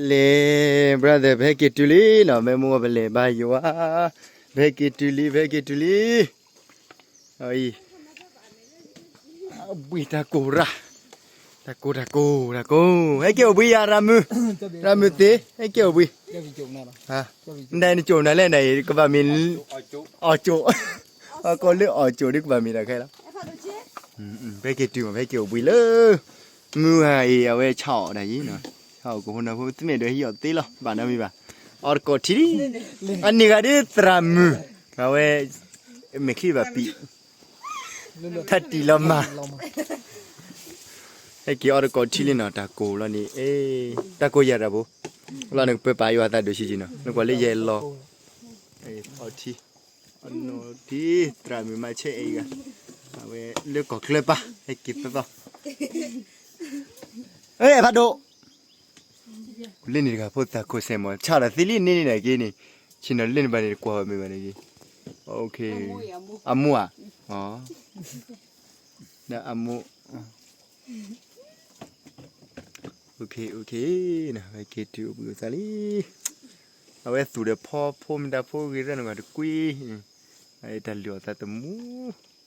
လဲၤ brother ပဟဲက့ၤတုၤလံနီၤ, မ့ၢ်မ့ၢ်ပလဲၤဘါယွၤ, ပဟဲက့ၤတုၤလံ ပဟဲက့ၤတုၤလံ, အံၤ ဘှံးတၢ်ကိၢ်ရၣ်, တၢ်ကိၢ် တၢ်ကိၢ် တၢ်ကိၢ်, ဟဲက့ၤအိၣ်ဘှံးယၤ ရၤမုၢ်, ရၤမုၢ်သ့ ဟဲက့ၤအိၣ်ဘှံး, နနကၠိၣ်နၤလဲၣ်နအံၤ ကဘၣ်မ့ၢ် အီၣ်ကၠိၣ်, အီၣ်ကၠိၣ်, အကီၢ်လၢအီၣ်ကၠိၣ်ဒ်ကဘၣ်မ့ၢ်တၢ်ခဲလီၤ, ဖဲက့ၤတုၤမး ဖဲက့ၤအိၣ်ဘှံးလၢ မုၢ်ဟါအံၤ အဝဲဆၣ်အီၣ်တၢ်ယံၤနီၤ, ဆၣ်အီၣ်ကဟိနီၤဖိ သ့ၣ်မ့ၢ်ဒီးဟံးအီၣ်သ့လီၤ ဘၣ်နီတမံၤဘၣ်, အီၣ်တကိးထံလံ, အန့ၢ်ဂၤဒ်သရၣ်မုၣ်, အဝဲ မဲာ်ချံဘၣ်ပံး, ထါတံၢ်လီၤမၢ်, ဟဲက့ၤအီၣ်တကိးထံလံနီၤ, တၢ်ကိၢ်လီၤန့ၣ်, တၢ်ကိၢ်ယၤတၢ်ဖိ, လီၤနကပၢပာ်ယွၤသးဒိၣ်ဆံးဆံးနီၤ, နကွၢ်လၢယဲလီၤ, အီၣ်ထံ, အနီၢ်ထံ, သရၣ်မုၣ်မၤဆဲးအဲၣ်ဂၤ, အဝဲလၢကီၢ်ချၢပၢ် ဟဲက့ၤသီသီ, အဲၣ်ဖးဒိၣ် လ့န့ၣ်တဂၤဖိသၣ်ခိၣ်စဲးမီၤ ဆါဒီးသ့လံန့ၣ်န့ၣ်က့န့ၣ်, ဆ့ၣ်နီၤလ့န့ၣ်ဘၣ်န့ၣ် တကွၢ်ဝဲမ့ၢ်ဘၣ်န့ၣ်က့, အမိၢ်ဧါ, အမိၢ်, နက့တုၤအိၣ်ဘှံးအိၣ်သါလံ, အဝဲသူၣ်ဒီးဖီဖိမတၤဖိဂ့ၤရၢၢ်နဂီၢ်တကွံ, တၢ်လုၢ်အီၣ်သးသမူ,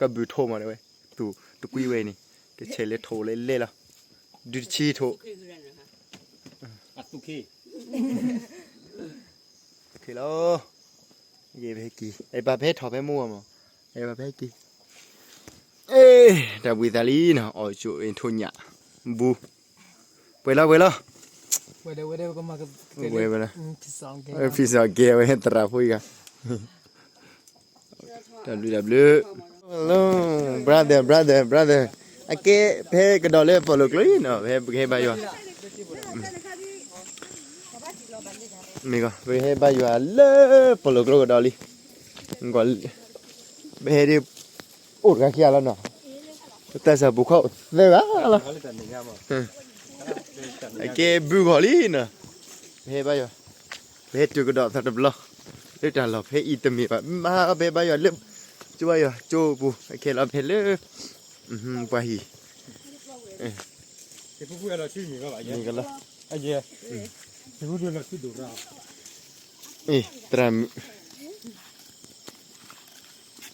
ကဘုးထိၣ်မးဒၣ်ဝဲ, သူၣ်တကွံဝဲန့ၣ်, တဆဲးလၢထိၣ်လဲၣ်လဲၣ်လီၤ, ဒုတဆံထိၣ် လီၤ, ပဟဲက့ၤ, အဲၣ်ပၢ်ပဟဲထီၣ်ဖဲမိၢ်ဝဲမး, အဲၣ်ပၢ်ပဟဲက့ၤ, အဲၣ်, တၢ်ဘှံးသးလံနီၤ, အီၣ်ကၠိၣ်အ့ၣ်ထိၣ်ညၣ်, ဘူး, ပှဲၤလီၤပှဲၤလီၤ, ဝဲဝဲလီၤ, ဖံစီၣ်ကဲဝဲသရၣ်ဖိအံၤဂၤ တၢ်ဘျုးတၢ်ဘျုး, hello, brother, brother, brother, အကဲ ဖဲကဒီးလၢပီၣ်လိၣ်ကျိအံၤနီၤ, ဖဲပကဟဲဘါယွၤ, မ့ၢ်ကီး ပကဟဲဘါယွၤလၢပီၣ်လိၣ်ကျိကဒီးလံ, ပဟဲဒ် အိၣ်တဂၤခံဂၤလီၤနီၤ, တၢ်ဆၣ်ပူၤခီအိၣ်သၢဂၤလီၤ, အကဲဘုဂီၢ်လံနီၤ, ပဟဲဘါယွၤ, ပဟဲတုၤကဒီးသးတဘျီ, လၢတၢ်လီၢ်ဖဲအံၤတမ့ၢ်ဘၣ်, မ့ၢ်ပဟဲဘါယွၤလၢ ကၠိဘါယွၤကၠိပူၤ, အခဲလီၤဖဲလၢ ပှၤဟံၣ်, မ့ၢ်ကလီၤ,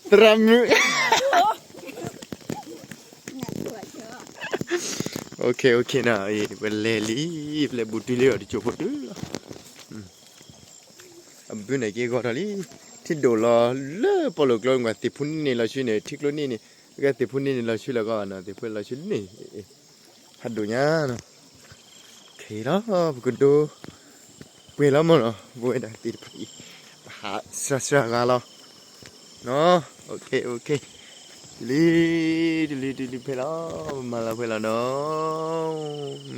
သရၣ်မုၣ်, သရၣ်မုၣ် နၤ, ပလဲၤလံ, ပလဲၤဘူးတုၤလံဒီးတကၠိၢ်ဖိတုၤလီၤ, အဘုန့ၣ်က့ဂီၤထီၣ်လံ, ထံဒိၣ်လီၤလၢပီၣ်လိၣ်ကျိ ကွၢ်သ့ၣ်ဖူန့ၢ်န့ၣ်လီၤဆူန့ၣ် ထံကျိန့ၢ်န့ၣ်, ကဲသ့ၣ်ဖူန့ၢ်န့ၣ်လီၤဆူလီၤကီးနီၤ, သ့ၣ်ဖူလီၤဆူန့ၣ်, ဖးဒိၣ်ညါနီၤ, ခဲလီၤ ပကဒိ ပှဲၤလီၤမ့ၢ်နီၤ, ပဝဲဒၣ်သ့ၣ်တဖၣ်အံၤ, ပဟးစှၤစှၤဂၤလီၤ, နီၤ, အိၣ်ခ့ အိၣ်ခ့, တုၤလံ, တုၤလံ တုၤလံဖဲလီၤ, ပမၤလီၤဖဲလီၤနီၤ,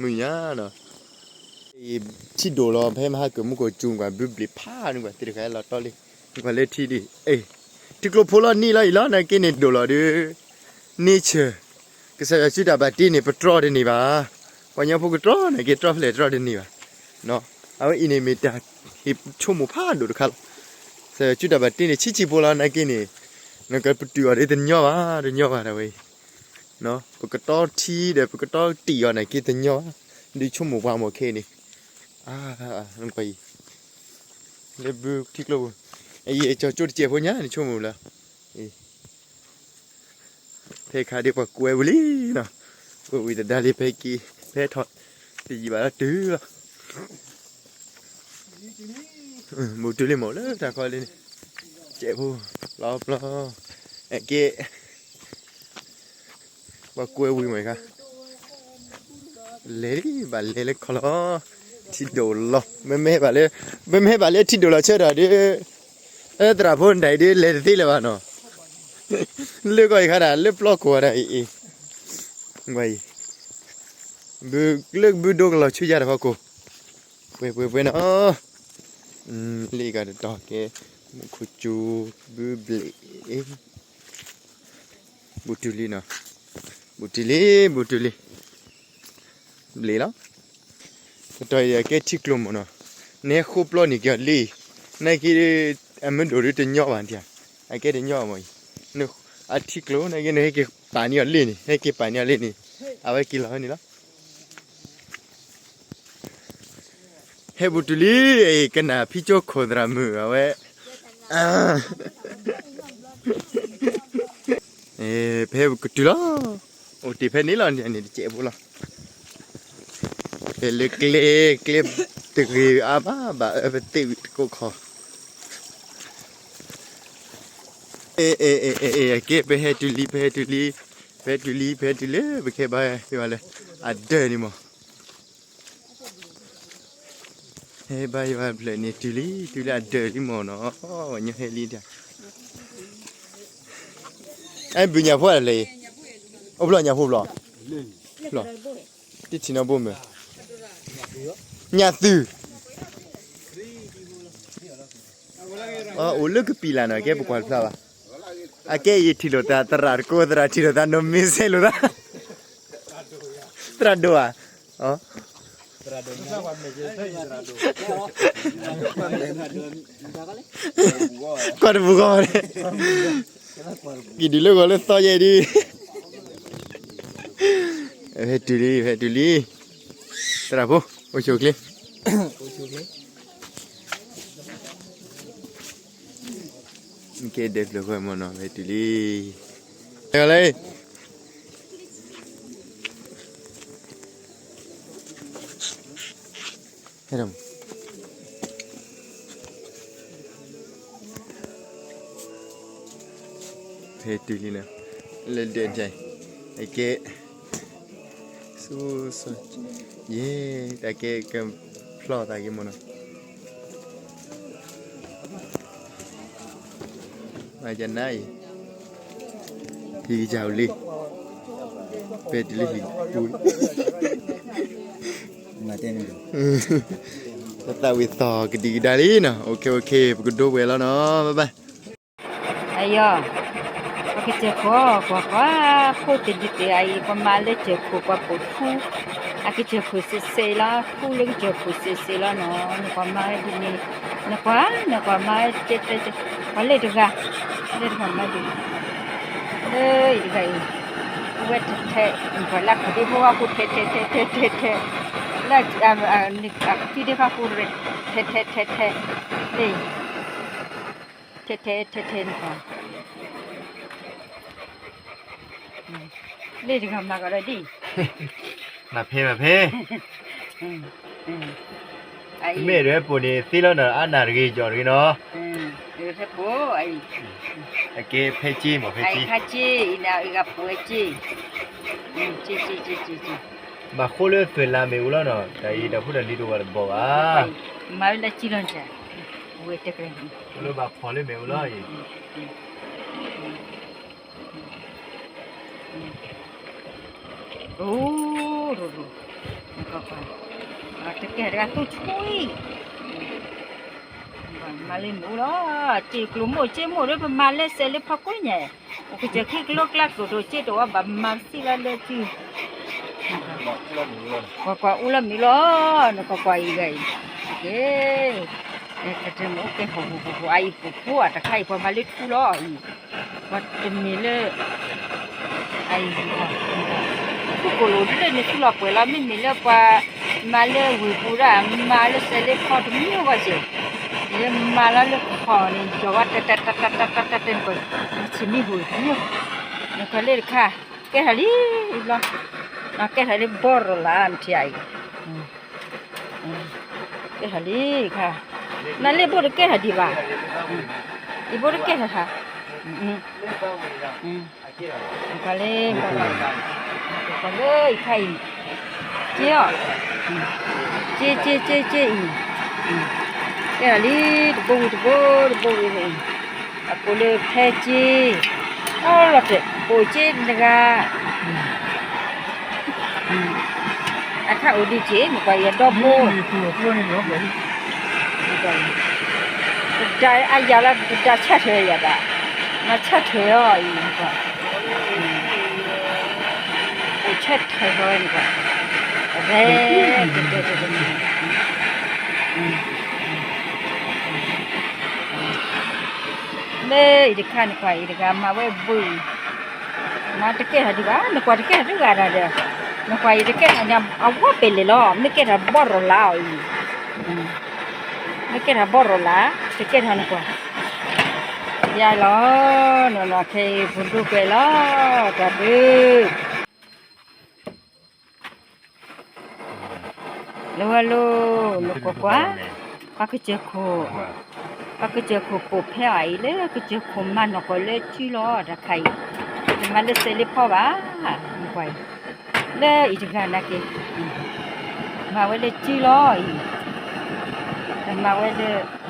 မုၢ်ညါနီၤ ထံဒိၣ်လီၤ ဖဲမဟါကမူၣ်ကိၣ်ကၠူ ကွၢ်ဘုဘျ့ၣ်ဖးန့ၣ် ကွၢ်သ့ၣ်တခါလီၤတီလံ, ကွၢ်လၢထံဒ်, ထံကျိဖိလီၤန့ၢ်လီၤအံၤလီၤ နာ်က့န့ၣ်ဒိၣ်လီၤဒီး, nature, ကစၢ်ယွၤစုတၢ်ဘၣ်တ့န့ၣ် ပတြီတန့ၢ်ဘၣ်, ပှၤကညီဖိကတြီနာ်က့ တြီဖဲလဲၣ်တြီတန့ၢ်ဘၣ်, အဝဲအံၤန့ၣ်မ့ၢ်တၢ်ဟ့ၣ်ဆိကမိၣ်ဖးဒိၣ်တခါလီၤ, ကစၢ်ယွၤစုတၢ်ဘၣ်တ့န့ၣ် ဆံးဆံးဖိလီၤ နာ်က့န့ၣ်, နကပတုာ်အီၤဒ်တညီဘၣ် တညီဘၣ်ဒၣ်ဝဲအံၤ ပကတီထံဒီး ပကတီတံၢ်အီၤနာ်က့တညီဘၣ်, ဒုးဆိကမိၣ်ပှၤမိၢ်ခဲအံၤန့ၣ်, အံၤ, လၢဘုထံကျိပူၤ, အံၤကၠီကၠိတစဲးဖိညါ နဆိကမိၣ်လၢ, ဖဲခါဒ်ပှၤကွဲဝံၤလံနီၤ, ကွဲဝံၤတဒါလံ ဖဲက့ၤ ဖဲထီၣ်တယံာ်ဘၣ်လီၤတုၤလီၤ ဘူးတုၤလံမ့ၢ်လၢတၢ်ခီလံန့ၣ်, စဲးဖိ, လီၤပျီ, အကဲ, ပှၤကွဲဝံၤမ့ၢ်ခါ, လဲၤလံ ဘၣ်လဲၤလၢခီလီၤ, ထံဒိၣ်လီၤ မ့မ့ၢ်ဘၣ်လၢ, မ့မ့ၢ်ဘၣ်လၢထံဒိၣ်လီၤဆၢထီၣ်ဒီး, သရၣ်ဖိနဒၣ်အံၤဒ်လဲၤတသ့လၢၤဘၣ်နီၤ, လၢကီၢ်အံၤခါဒၣ် လၢပျီခိၣ်ဝဲဒၣ်အံၤ, အံၤ, လၢဘုဒိကလီၤဆူယါတဖီခိၣ်, ပှဲၤပှဲၤပှဲၤနီၤ, လ့ကတတီၤကဲ, မူခိၣ်စူၤ, ဘုဘျ့ၣ်, ဘူးတုၤလံနီၤ, ဘူးတုၤလံ ဘူးတုၤလံ, ဘျ့ၣ်လီၤ, တတီၤအံၤကဲထံကျိမ့ၢ်နီၤ, နဟဲဃိပျီန့ၣ်က့ၤအီၤလံ, နာ်က့, အမ့ၢ်ဒိၣ်ဒ်တညီဘၣ်နထံၣ်, အကဲတညီဘၣ်မ့ၢ်အံၤ, အထံကျိနာ်က့ နဟဲက့ၤပာ်န့ၢ်အီၤလံန့ၣ် ဟဲက့ၤပာ်န့ၢ်အီၤလံန့ၣ်, အဝဲက့ၤလီၤဝဲန့ၣ်လီၤ. ဟဲဘူးတုၤလံ, ကနၣ်ဖံကၠိခိၣ်သရၣ်မုၣ်အဝဲ, ပဟဲဘူးကတုၤလီၤ, အိၣ်တ့ၢ်ဖဲန့ၣ်လီၤန့ၣ် တစဲးဖိလီၤ, ဖဲလၢကျဲ, ကျဲတဂ့ၤအါဘၣ်ဘၣ် အၢပသ့ၣ်ဝံၤတကိးခီ, ကဲ ပဟဲတုၤလံ, ပဟဲတုၤလံ, ပဟဲတုၤလံ, ပဟဲတုၤလံ, ပကဟဲဘါယွၤလၢအဒၢးန့ၣ်မး ဟဲဘါယွၤဖျၢၣ်န့ၣ်တုၤလံ, တုၤလၢအဒၢးလံမ့ၢ်နီၤ, ညီဟဲလံတၢ်, အဲ ဘုညၣ်ဖိတဖျၢၣ်အံၤ, အိၣ်ဖျီညၣ်ဖိဖျီ, တထံၣ်နီတဘိမ့ၢ်, ညၣ်သုး, အိၣ်လၢကပံာ်လၢ်နီၤ, ကဲပကွၢ်တဖျါဘၣ်, အကဲယထံၣ်လိာ်သးသရၣ်တကိး သရၣ်ထံၣ်လိာ်သးနီၢ်မ့ၢ်စဲလိာ်သး, သရၣ်ဒိၣ်ဧါ, ကွၢ်တပူၤဂီၢ်န့ၣ်, က့ၤဒုးလၢဂီၤလၢသီယဲၢ်ဒံး, ဖဲတုၤလံ, ဖဲတုၤလံ, သရၣ်ဖိ, အိၣ်ဆိးချ့ ကဲဒဲးဖျၢၣ်ဃီမ့ၢ်နီၤ ဖဲတုၤလံ, လဲၤလီၤ, ဖဲတုၤလံနီၤ, လၢဒဲးဒဲး, အကဲ ဆူစီၤ, ယဲ, တၢ်ကဲကဖျီသးက့ၤမ့ၢ်နီၤ, မၤကနါအံၤ, ဟံၣ်ကစၢ်အိၣ်လံ, ဖဲတုၤလံဟံၣ်ပူၤ, သးဝံၣ်သီၣ်ကဒံကဒါလံနီၤ, အိၣ်ခ့အိၣ်ခ့ ပကဒိဝဲၢ်လီၤနီၤ, bye bye. အယီၤ, ပကစၢၢ်ခိၣ် ကွၢ်ကွၢ်, ခိၣ်တဒုးတ့ၢ်အံၤ ပမၤလၢစၢၢ်ခိၣ်ပှၤပိာ်ထူ, အကစၢၢ်ခိၣ်စ့စ့လီၤ, ထူလၢကစၢၢ်ခိၣ်စ့စ့လီၤနီၤ, နကွၢ်မၤဝဲဒ်န့ၣ်, နကွၢ်, နကွၢ်မၤဝဲကဲကဲကဲ, ပှၤလၢတဂၤ, လၢတဂၤမၤဒ်, လၢအံၤတဂၤအံၤ, အဝဲထဲထဲ, နကွၢ်လၢခီၣ်ဒ့ဖိဃီဖိထဲထဲထဲထဲထဲထဲ, လၢအဖံဒ့ဃီဖိ, ထဲထဲထဲထဲ, လၢ ထဲထဲထဲထဲနကွၢ်, လၢတဂၤမၤကဒီးဒ်, မၤဖဲမၤဖဲ, မ့ၢ်ဒၣ်ပိာ်န့ၣ်သ့လီၤနီၤ, အါနၢ်တဂ့ၤ ကၠီၣ်တဂ့ၤနီၤ, ဖဲပိာ်, အကဲဖဲက့မ့ၢ်ဖဲက့, ဖဲက့, အံၤနဂၤပိာ်ဝဲက့, က့က့က့က့က့, ဘၣ်ဃိလၢသွဲၣ်လးမ့ၣ်အူလီၤနီၤ, တၢ်အံၤတၢ်ဖိတၢ်လံၤတအိၣ်ဘၣ်တဘီၣ်ဘၣ်, မၤဝဲလၢကံလီၤန့ၣ်, ဝဲတဲကြၢး, လၢဘၣ်ဖီၣ်လၢမ့ၣ်အူလီၤအံၤ အိၣ်, တကဲတဂၤသူဆိ, မၤလၢမ့ၣ်အူလီၤ, စ့ၢ်ကျိၤမိၢ်စ့ၢ်မိၢ်လၢပမၤလၢစဲးလၢဖီခိၣ်ညါ, အိၣ်ကစၢၢ်ခံကလိကျါကျိၤဒိၣ်စ့ၢ်တဝီဘၣ်မၤစံၣ်လီၤလၢထံ, ကွၢ်ကွၢ်အူလီၤမ့ၣ်လီၤ, နကွၢ်ကွၢ်အူလီၤမ့ၣ်လီၤ, ကဲ, ကဲထီၣ်မ့ၣ်အူကဲဟီၣ်ဟီၣ်ဟီၣ်ဟီၣ်, အအံၤပိာ်ဖိအတခါအံၤ ပှၤမၤလၢထူလီၤအံၤ, ပှၤတမ့ၢ်လၢ အအံၤ, ထူကိၣ်လိာ်လၢန့ၣ်ထူလီၤပှဲၤလီၤ, မ့မ့ၢ်လၢပှၤမၤလၢဝ့ၢ်ပူၤဒၣ် မၤလၢစဲးလၢဖီတမံၤဘၣ်စ့ၢ်, လၢမၤလီၤလၢခီၣ်န့ၣ် ယီၤဝဲတၢ်တၢ်တၢ်တၢ်တၢ်တၢ်တၢ်တၢ်တၢ်, ဆံးမံဟူးတမံၤ, နကွၢ်လၢတခါ, ကဲထီၣ်လံဘျီ, ကဲထီၣ်လၢဘီရလးနထံၣ်အံၤ ကဲထီၣ်လံခါ, နလၢဘိတကဲထီၣ်ဒံးဘၣ်, ယဘိတကဲထီၣ်ခါ, နကွၢ်လၢ, ကွၢ်လၢယခါအံၤ, က့အီၤ, က့က့က့က့အံၤ, ကဲထီၣ်လံ, တဘိဝံၤတဘိ, တဘိဝံၤ, အကိးလၢဖဲက့, အလီၤတဲာ် ပိာ်က့တဂၤ အခါအိၣ်ဒံးက့ နကွၢ်ယဒီဘိ, တဒါအယၤလၢတဒါဆၢထၢၣ်ယၤဘၣ်, မၤဆၢထၢၣ်အီၤအံၤနကွၢ်, အိၣ်ဆၢထၢၣ်ထီၣ်ဝဲနကွၢ်, အဝဲ, တဲတဲတဲတဲ မ့ၢ်အံၤတခါနကွၢ်အံၤတဂၤမၤဝဲဘိအံၤ, မၤတကဲထီၣ်ဒံးဘၣ်, နကွၢ်တကဲထီၣ်တဂၤတၢ်ဒီး, နကွၢ်အံၤတကဲထီၣ်ညါ အဝဲပ့ၤလဲၣ်လီၤ, မ့ၢ်ကဲထီၣ်ဘီရလးအီၤအံၤ, မ့ၢ်ကဲထီၣ်ဘီၣ်ရီၣ်လၢ်, တကဲထီၣ်နကွၢ်, ယါလီၤ, နီၢ်နီၢ်ခဲအံၤ ပူၤဒိၣ်ကွဲးလီၤ, တၢ်ဘု လၢဝဲလိၤ နကွၢ်ကွၢ်, ပှၤကစၢၢ်ခိၣ်, ပှၤကစၢၢ်ခိၣ်ပိာ်ဖဲအီၤအံၤလၢကစၢၢ်ခိၣ်မၤနီၢ်ကီၢ်လၢစုလီၤတခါအံၤ, တမၤလၢစဲးလ့ဖီဘၣ်, နကွၢ်အံၤ, လၢအံၤတဂၤနာ်က့ၤ, မၤဝဲလၢစုလီၤအံၤ, တမၤဝဲလၢ